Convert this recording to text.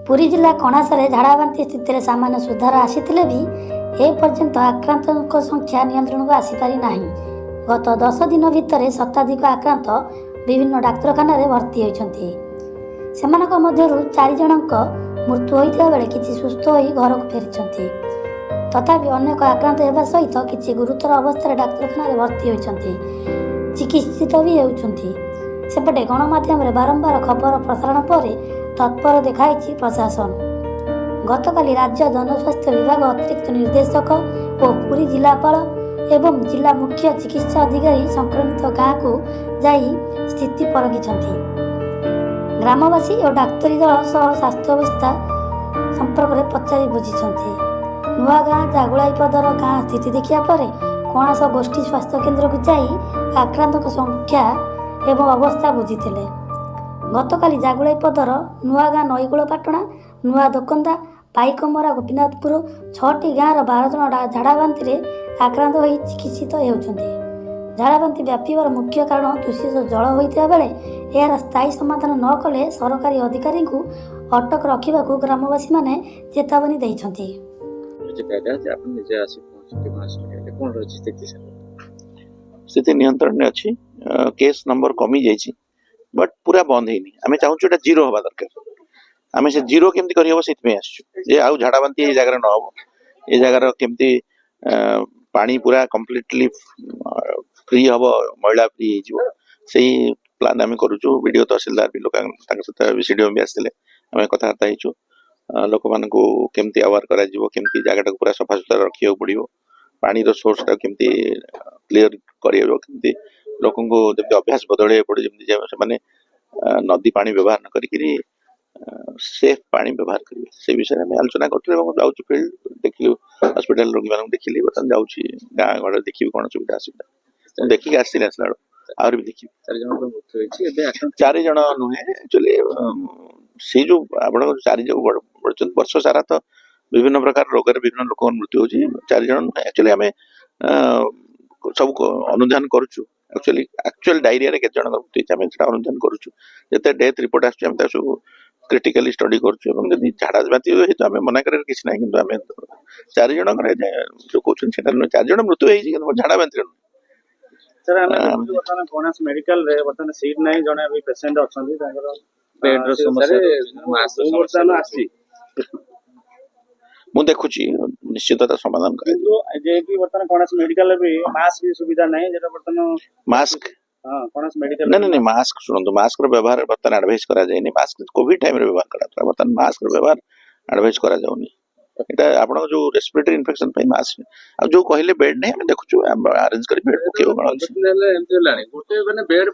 ପୁରୀ ଜିଲ୍ଲା କଣାସରେ ଝାଡ଼ାବାନ୍ତି ସ୍ଥିତିରେ ସାମାନ୍ୟ ସୁଧାର ଆସିଥିଲେ ବି ଏପର୍ଯ୍ୟନ୍ତ ଆକ୍ରାନ୍ତଙ୍କ ସଂଖ୍ୟା ନିୟନ୍ତ୍ରଣକୁ ଆସିପାରି ନାହିଁ। ଗତ 10 ଦିନ ଭିତରେ ଶତାଧିକ ଆକ୍ରାନ୍ତ ବିଭିନ୍ନ ଡାକ୍ତରଖାନାରେ ଭର୍ତ୍ତି ହୋଇଛନ୍ତି। ସେମାନଙ୍କ ମଧ୍ୟରୁ ଚାରି ଜଣଙ୍କ ମୃତ୍ୟୁ ହୋଇଥିବା ବେଳେ କିଛି ସୁସ୍ଥ ହୋଇ ଘରକୁ ଫେରିଛନ୍ତି। ତଥାପି ଅନେକ ଆକ୍ରାନ୍ତ ହେବା ସହିତ କିଛି ଗୁରୁତର ଅବସ୍ଥାରେ ଡାକ୍ତରଖାନାରେ ଭର୍ତ୍ତି ହୋଇଛନ୍ତି, ଚିକିତ୍ସିତ ବି ହେଉଛନ୍ତି। ସେପଟେ ଗଣମାଧ୍ୟମରେ ବାରମ୍ବାର ଖବର ପ୍ରସାରଣ ପରେ ତତ୍ପର ଦେଖାଇଛି ପ୍ରଶାସନ। ଗତକାଲି ରାଜ୍ୟ ଜନସ୍ୱାସ୍ଥ୍ୟ ବିଭାଗ ଅତିରିକ୍ତ ନିର୍ଦ୍ଦେଶକ ଓ ପୁରୀ ଜିଲ୍ଲାପାଳ ଏବଂ ଜିଲ୍ଲା ମୁଖ୍ୟ ଚିକିତ୍ସା ଅଧିକାରୀ ସଂକ୍ରମିତ ଗାଁକୁ ଯାଇ ସ୍ଥିତି ପରଖିଛନ୍ତି। ଗ୍ରାମବାସୀ ଓ ଡାକ୍ତରୀ ଦଳ ସହ ସ୍ୱାସ୍ଥ୍ୟାବସ୍ଥା ସମ୍ପର୍କରେ ପଚାରି ବୁଝିଛନ୍ତି। ନୂଆଗାଁ, ଜାଗୁଳାଇପଦର ଗାଁ ସ୍ଥିତି ଦେଖିବା ପରେ କଣାସ ଗୋଷ୍ଠୀ ସ୍ୱାସ୍ଥ୍ୟ କେନ୍ଦ୍ରକୁ ଯାଇ ଆକ୍ରାନ୍ତଙ୍କ ସଂଖ୍ୟା ଏବଂ ଅବସ୍ଥା ବୁଝିଥିଲେ। ଗତକାଲି ଜାଗୁଳାଇପଦର, ନୂଆଗାଁ, ନଈକୂଳ ପାଟଣା, ନୂଆ ଦୋକନ୍ଦା, ପାଇକମରା, ଗୋପୀନାଥପୁର ଛଅଟି ଗାଁର 12 ଜଣ ଝାଡ଼ାବାନ୍ତିରେ ଆକ୍ରାନ୍ତ ହୋଇ ଚିକିତ୍ସିତ ହେଉଛନ୍ତି। ଝାଡ଼ାବାନ୍ତି ବ୍ୟାପିବାର ମୁଖ୍ୟ କାରଣ ଦୂଷିତ ଜଳ ହୋଇଥିବା ବେଳେ ଏହାର ସ୍ଥାୟୀ ସମାଧାନ ନ କଲେ ସରକାରୀ ଅଧିକାରୀଙ୍କୁ ଅଟକ ରଖିବାକୁ ଗ୍ରାମବାସୀମାନେ ଚେତାବନୀ ଦେଇଛନ୍ତି। ଯେ ଆପଣ ନିଜେ ଆସି ପହଞ୍ଚନ୍ତି କଣାସ, କଣ ରହିଛି ସ୍ଥିତି ସାର୍? ସ୍ଥିତି ନିୟନ୍ତ୍ରଣରେ ଅଛି। କେସ୍ ନମ୍ବର କମି ଯାଇଛି, ବଟ୍ ପୁରା ବନ୍ଦ ହେଇନି। ଆମେ ଚାହୁଁଛୁ ଏଟା ଜିରୋ ହବା ଦରକାର। ଆମେ ସେ ଜିରୋ କେମିତି କରିହବ, ସେଥିପାଇଁ ଆସିଛୁ ଯେ ଆଉ ଝାଡ଼ା ବାନ୍ତି ଏଇ ଜାଗାରେ ନ ହବ, ଏ ଜାଗାର କେମିତି ପାଣି ପୁରା କମ୍ପ୍ଲିଟଲି ଫ୍ରି ହବ, ମଇଳା ଫ୍ରି ହେଇଯିବ, ସେଇ ପ୍ଲାନ୍ ଆମେ କରୁଛୁ। ବିଡିଓ, ତହସିଲଦାର ବି ଲୋକ, ତାଙ୍କ ସହିତ ସିଡିଓ ବି ଆସିଥିଲେ, ଆମେ କଥାବାର୍ତ୍ତା ହେଇଛୁ। ଲୋକମାନଙ୍କୁ କେମିତି ଆୱାର କରାଯିବ, କେମିତି ଜାଗାଟାକୁ ପୁରା ସଫାସୁତୁରା ରଖିବାକୁ ପଡିବ, ପାଣିର ସୋର୍ସଟା କେମିତି କ୍ଲିୟର କରାଯିବ, କେମିତି ଲୋକଙ୍କୁ ଯେମିତି ଅଭ୍ୟାସ ବଦଳେଇବାକୁ ପଡିବ, ଯେମିତି ଯେ ସେମାନେ ନଦୀ ପାଣି ବ୍ୟବହାର ନ କରିକିରି ସେଫ୍ ପାଣି ବ୍ୟବହାର କରିବେ, ସେ ବିଷୟରେ ଆମେ ଆଲୋଚନା କରୁଥିଲୁ। ଏବଂ ଯାଉଛୁ, ଫିଲ୍ଡ ଦେଖିଲୁ, ହସ୍ପିଟାଲ ରୋଗୀମାନଙ୍କୁ ଦେଖିଲି। ବର୍ତ୍ତମାନ ଯାଉଛି ଗାଁ ଗହଳିରେ, ଦେଖିବି କ'ଣ ସୁବିଧା ଅସୁବିଧା। ମୁଁ ଦେଖିକି ଆସିଲି, ଆସିଲା ବେଳକୁ ଆହୁରି ବି ଦେଖିବି। ଚାରି ଜଣଙ୍କର ମୃତ୍ୟୁ ହେଇଛି, ଏବେ ଆକ୍ରାନ୍ତ ଚାରି ଜଣ ନୁହେଁ, ଆକ୍ଚୁଆଲି ସେଇ ଯୋଉ ଆପଣଙ୍କ ଚାରି ଯୋଉ ବଢୁଛନ୍ତି, ବର୍ଷ ସାରା ତ ବିଭିନ୍ନ ପ୍ରକାର ରୋଗରେ ବିଭିନ୍ନ ଲୋକଙ୍କ ମୃତ୍ୟୁ ହଉଛି। ଚାରି ଜଣ ନୁହେଁ, ଆକ୍ଚୁଆଲି ଆମେ ସବୁ ଅନୁଧ୍ୟାନ କରୁଛୁ। ଆକ୍ଚୁଆଲ ଡାଇରିଆରେ କେତେ ଜଣଙ୍କ ମୃତ୍ୟୁ ହେଇଛି, ଆମେ ସେଟା ଅନୁଧ୍ୟାନ କରୁଛୁ। ଯେତେ ଡେଥ୍ ରିପୋର୍ଟ ଆସୁଛି, ଆମେ ତାକୁ ସବୁ କ୍ରିଟିକାଲି ଷ୍ଟଡି କରୁଛୁ। ଏବଂ ଯଦି ଝାଡ଼ା ବାନ୍ତି ହେଇତ ଆମେ ମନା କରିବାର କିଛି ନାହିଁ, କିନ୍ତୁ ଆମେ ଚାରି ଜଣଙ୍କର ଏ ଯାଏଁ ଯୋଉ କହୁଛନ୍ତି ସେଟା ନୁହେଁ। ଚାରି ଜଣ ମୃତ୍ୟୁ ହେଇଛି, କିନ୍ତୁ ଝାଡ଼ା ବାନ୍ତିରେ ନୁହେଁ। ସାର୍, ଆମେ ଦେଖୁଛୁ ବର୍ତ୍ତମାନ କଣାସ ମେଡିକାଲରେ ବର୍ତ୍ତମାନ ସିଟ୍ ନାହିଁ। ଜଣେ ବି ପେସେଣ୍ଟ ଅଛନ୍ତି, ତାଙ୍କର ବେଡର ସମସ୍ୟା ରହୁଛି, ମାସ୍କ ମୁଁ ସମସ୍ୟା ବର୍ତ୍ତମାନ ରହୁଛି। ଆସିଛି। ମୁଁ ଦେଖୁଛି, ନିଶ୍ଚିତ ତା ସମାଧାନ କରାଯିବ। କିନ୍ତୁ ଯେହେତୁ ବର୍ତ୍ତମାନ କଣାସ ମେଡିକାଲରେ ବି ମାସ୍କ ବି ସୁବିଧା ନାହିଁ, ଯେଟା ବର୍ତ୍ତମାନ ମାସ୍କ? ହଁ, କଣାସ ମେଡିକାଲ। ନାଇଁ, ମାସ୍କ ଶୁଣନ୍ତୁ, ମାସ୍କର ବ୍ୟବହାର ବର୍ତ୍ତମାନ ଆଡଭାଇସ୍ କରାଯାଇନି। ମାସ୍କ କୋଭିଡ ଟାଇମରେ ବ୍ୟବହାର କରାଯାଉଥିଲା, ବର୍ତ୍ତମାନ ମାସ୍କର ବ୍ୟବହାର ଆଡଭାଇସ୍ କରାଯାଉନି। ଏଇଟା ଆପଣଙ୍କ ଯୋଉ ରେସ୍ପିରେଟରୀ ଇନଫେକ୍ସନ ପାଇଁ ମାସ୍କ। ଆଉ ଯୋଉ କହିଲେ ବେଡ୍ ନାହିଁ, ଆମେ ଦେଖୁଛୁ, ଆରେଞ୍ଜ କରି ବେଡ୍ ପକେଇବ, କ'ଣ ଅଛି। 15 ଦିନ ହେଲେ ଏମିତି ହେଲାଣି, ଗୋଟେ ମାନେ ବେଡ୍